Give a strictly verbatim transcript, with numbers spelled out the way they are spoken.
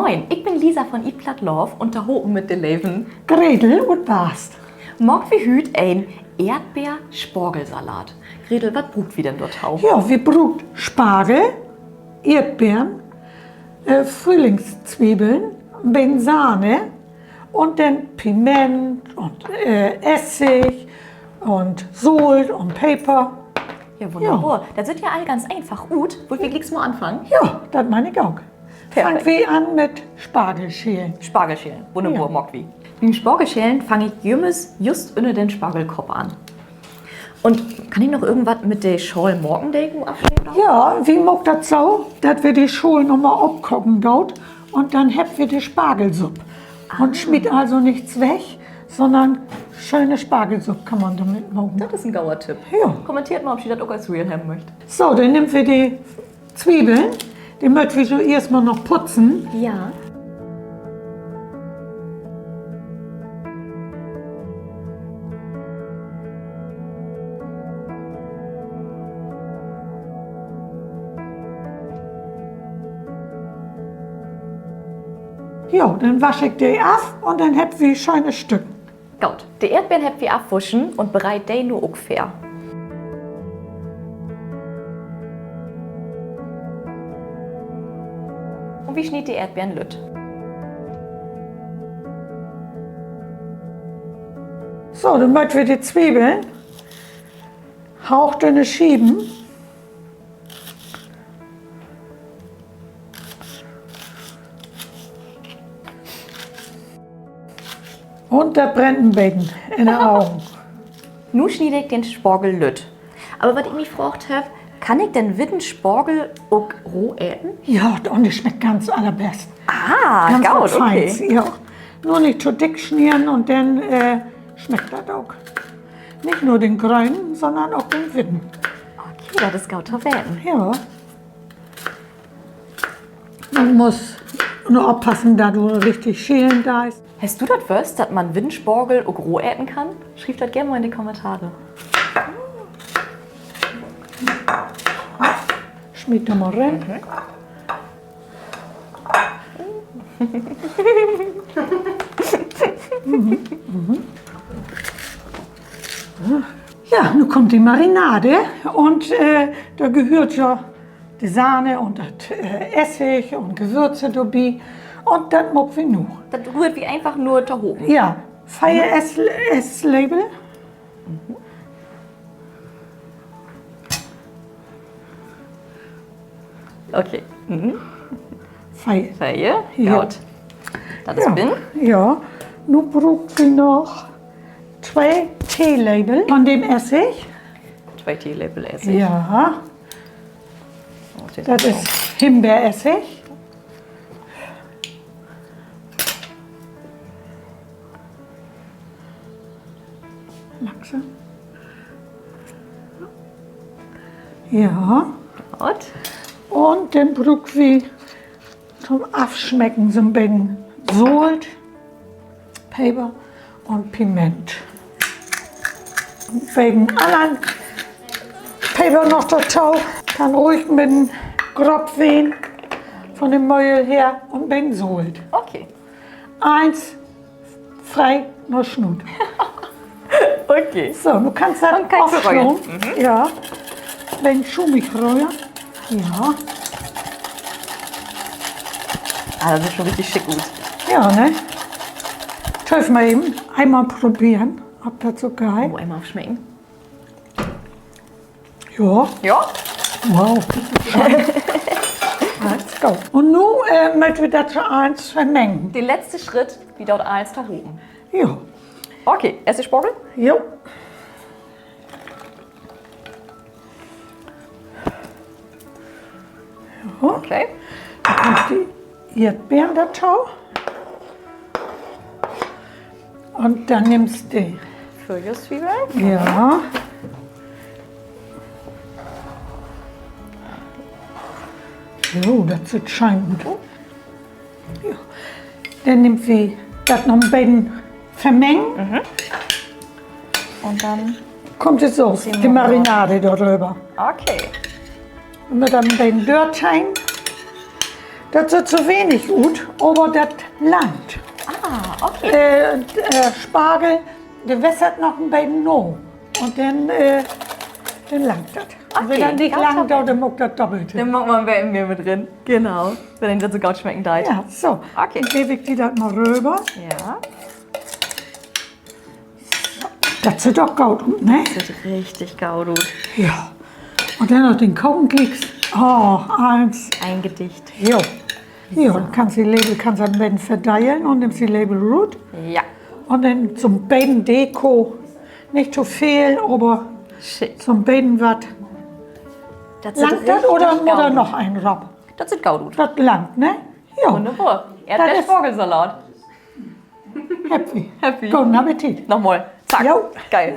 Moin, ik bün Lisa von Eat Platt Love un tohopen mit de leven Gretel ut Baast maakt wi hüüt en Eerdbeer-Spargelsalat. Gretel, wat bruukt wi denn dorto? Ja, wi bruukt Spargel, Eerdbeern, äh, Frühlingszwiebeln, beten Sahne un denn Piment un, äh, Essig un Solt un Peper. Ja, wunnerbor. Dat süht ja all ganz eenfach ut. Wüllt wi glieks mal anfangen? Ja, dat meen ik ok. Fangt wi an mit Spargelschelen. Spargelschelen. Wunnerbor, maakt wi. Bi't Spargelschelen fang ik jümmers just ünner den Spargelkopp an. Un kann ik noch irgendwat mit de Schaal maken, de ik nu afscheden do? Ja, wi maakt dat so, dat wi de Schaal noch mal opkaken doot un denn hebbt wi de Spargelsupp. Un smiet also nix weg, sonnern schöne Spargelsupp kann man dormit maken. Dat is en goden Tipp. Kommenteert mal, of ji dat ok as Reel hebben mööcht. So, denn nehmt wi de Zwiebeln. De mööt wi so eerst mal noch putzen. Ja. Jo, denn wasch ik de af un denn hebbt wi schöne Stücken. Goot, de Eerdbeern hebbt wi afwuschen un bereit de nu ok vör. Un wi sniedt de Eerdbeern lütt. So, denn mööt wi de Zwiebeln hauchdünne Schieven. Un dat brennt en beten in de Ogen. Nu snied ik den Spargel lütt. Aver wat ik mi fraagt heff, kann ik den witten Spargel ok roh eten? Ja, un de smeckt ganz allerbest. Ah, ganz fein. Ja. Nur nich to dick snieden un denn, äh, smeckt dat ok. Nich nur den grönen, sonnern ok den witten. Okay, dat is goot to weten. Ja. Man mutt nur oppassen, dat du richtig schelen deist. Hest du dat wusst, dat man witten Spargel ok roh eten kann? Schriev dat geern mal in de Kommentare. Smiet dor mal rin. Ja, nu kummt de Marinade un, äh, dor gehöört ja de Sahne un dat, äh, Essig un Gewürze dorbi. Un dat maakt wi nu. Dat röhrt wi eenfach nur tohopen. Ja, veer Ess-, Esslepel. Okay. Veer. Veer, goot. Dat is binnen. Ja, nu bruukt wi noch twee Teelepel von den Essig. Twee Teelepel Essig. Ja. Dat is Himbeeressig. Langsam. Ja. Goot. Un denn bruukt wi to'n Afsmecken so'n beten Solt, Peper un Piment. Wegen annern Peper noch dorto, kann ruhig mit en Grop ween von de Möhl her un beten Solt. Okay. Eens free na Snuut. Okay. So, nu kannst dat afsluten. Ja. Beten schuumig röhren. Ja. Ah, dat süht schon richtig schick ut. Ja, ne? Tööv mal even eenmal proberen, of dat so geiht. Oh, eenmal afsmecken. Ja. Ja? Wow. Let's go. Un nu, äh, mööt wi dat so allens vermengen. De letzte Schritt, wi dat allens tohopen. Ja. Okay, eerst de Spargel? Jo. Okay. Denn kummt de Eerdbeern dorto. Un denn nimmst de Fröhjohrszwiebeln. Ja. So, dat süht schöön ut. Ja. Denn nehmt wi dat noch en beten vermengen. Un denn kummt de Soß, de Marinade dor röver. Okay. Un denn en beten dörtehn. Dat süht so wenig ut, aver dat langt. Spargel, de wässert noch en beten na. Un denn, denn langt dat. Wenn dat nich langt, denn maak dat Doppelte. Denn maakt man en beten mehr mit rin. Genau. Wenn een dat so goot smecken deit. Ja, so. Denn geev ik di dat mal röver. Dat süht doch goot ut, ne? Süht richtig goot ut. Ja. Un denn noch den Kokenkeks. Oh, allens. Ein Gedicht. Jo. Ja, denn kannst de Lepel, kannst dat en beten verdelen un nimmst de Lepel rut. Ja. Un denn so'n beten Deko. Nich to veel, aver so'n beten wat. Langt dat oder mutt dor noch een rop? Dat süht goot ut. Dat langt, ne? Jo. Wunnerbor. Erdbeerspargelsalat. Happy. Happy. Goden Appetit. Nochmal. Zack. Jo. Geil.